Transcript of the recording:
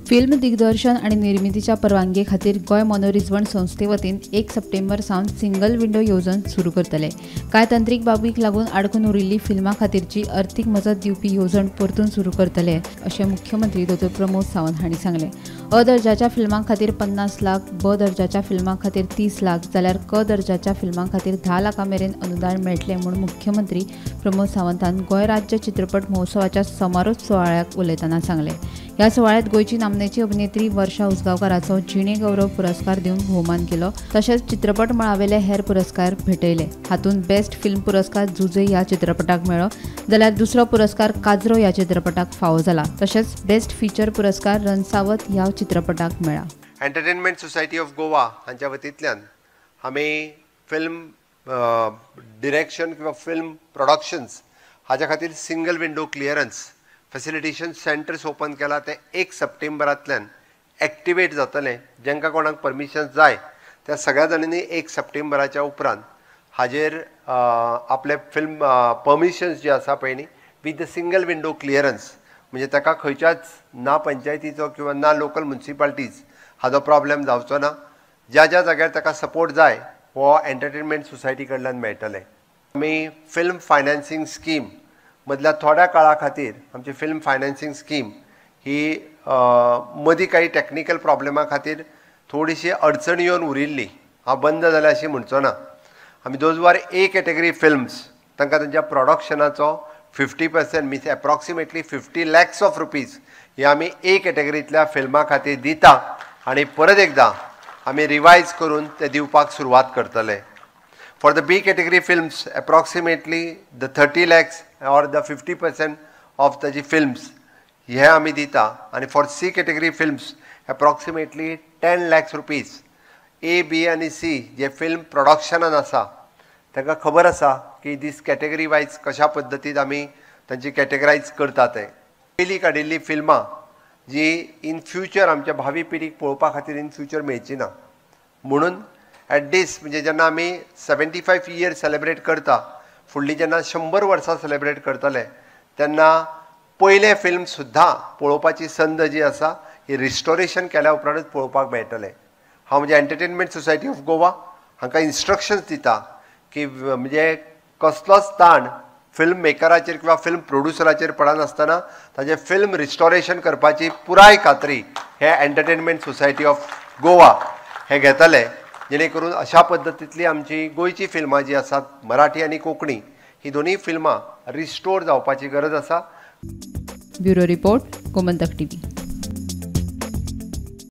Film दिग्दर्शन आनी निर्मितीच्या परवानगे खातीर गोंय मनोरिजवण संस्थे वतीन 1 सप्टेंबर सावन सिंगल विंडो येवजण सुरू करतले. कांय तंत्रीक बाबीक लागून आडकून उरिल्ली फिल्मां खातीरची अर्थीक मजत दिवपी येवजण परतून सुरू करतले अशें मुख्यमंत्री डॉ. प्रमोद सावंत हांणी सांगलें. अ दर्जाच्या फिल्मां खातीर 50 लाख, ब दर्जाच्या फिल्मां खातीर 30 लाख जाल्यार क दर्जाच्या फिल्मां खातीर 10 लाखां मेरेन अनुदान मेळटलें म्हूण मुख्यमंत्री प्रमोद सावंतान गोंय राज्य चित्रपट महोत्सवाच्या समारोप सुवाळ्याक उलयतना सांगलें. ह्या सुवाळ्यांत गोंयची नामनेची अभिनेत्री वर्षा उसगांवकाराचो जिणे गौरव पुरस्कार दिवन भोवमान केलो. तशेंच चित्रपट मळावेले हेर पुरस्कार भेटयले. हातूंत बेस्ट फिल्म पुरस्कार जुजे ह्या चित्रपटाक मेळ्ळो जाल्यार दुसरो पुरस्कार काजरो ह्या चित्रपटाक फावो जाला. तशेंच बेस्ट फिचर पुरस्कार रनसावत ह्या चित्रपटाक मेळ्ळा. एंटरटेनमेंट सोसायटी ऑफ गोवा हांच्या वतींतल्यान आमी फिल्म डिरेक्शन किंवा फिल्म प्रोडक्शन्स हाच्या खातीर single window clearance facilitation centres open केला. ते 1 सप्टेंबरांतल्यान एक्टिवेट जातले. जांकां कोणाक परमिशन जाय त्या सगळ्या जाणांनी 1 सप्टेंबराच्या उपरांत हाजेर आपले फिल्म परमिशन्स जे आसा पळय न्ही with the single window clearance, म्हणजे ताका खंयच्याच ना पंचायतीचो किंवा ना लोकल म्युनिसिपालिटीज हाजो प्रॉब्लेम जावचो ना. ज्या ज्या जाग्यार ताका सपोर्ट जाय हो एंटरटेनमेंट सोसायटी कडल्यान मेळटले. आमी फिल्म फायनान्सींग स्कीम मदल्या थोड्या काळा खातीर आमची फिल्म फायनान्सींग स्कीम ही मदीं काही टॅक्निकल प्रॉब्लेमा खातीर थोडीशी अडचण येवन उरिल्ली. हांव बंद जाल्या अशी म्हणचो ना. आमी those are A category films तांकां तांच्या प्रोडक्शनाचो 50% means approximately 50 lakhs of rupees हे आमी ए कॅटेगरींतल्या फिल्मां खातीर दिता आनी परत एकदां आमी रिवायज करून ते दिवपाक सुरवात करतले. For the B category films approximately the 30 lakhs or the 50% of ताजी फिल्म्स हे आमी दिता आनी for C category films approximately 10 lakhs rupees. A, B आनी सी जे फिल्म प्रोडक्शनान आसा तांकां खबर आसा की दीस कॅटेगरी वायज कशा पद्दतीन आमी तांची कॅटेगरायज करता. ते पयलीं काडिल्लीं फिल्मां जी इन फ्युचर आमच्या भावी पिढीक पळोवपा खातीर इन फ्युचर मेळची ना म्हणून एट दीस म्हणजे जेन्ना आमी 75 इयर सेलिब्रेट करता, फुडली जेन्ना 100 वर्सां सेलिब्रेट करतले तेन्ना पयलें फिल्म सुद्दां पळोवपाची संद जी आसा ही रिस्टोरेशन केल्या उपरांतूच पळोवपाक मेळटलें. हांव म्हणजे एंटरटेनमेंट सोसायटी ऑफ गोवा हांकां इन्स्ट्रक्शन्स दिता की म्हणजे कसलोच ताण फिल्म मेकराचेर किंवा फिल्म प्रोड्युसराचेर पडनासतना ताजें फिल्म रिस्टोरेशन करपाची पुराय खात्री हे एंटरटेनमेंट सोसायटी ऑफ गोवा हे घेतले, जेणे करून अशा पद्दतींतली आमची गोंयची फिल्मां जी आसात मराठी आनी कोंकणी ही दोनूय फिल्मां रिस्टोर जावपाची गरज आसा. Bureau report, Gomantak TV.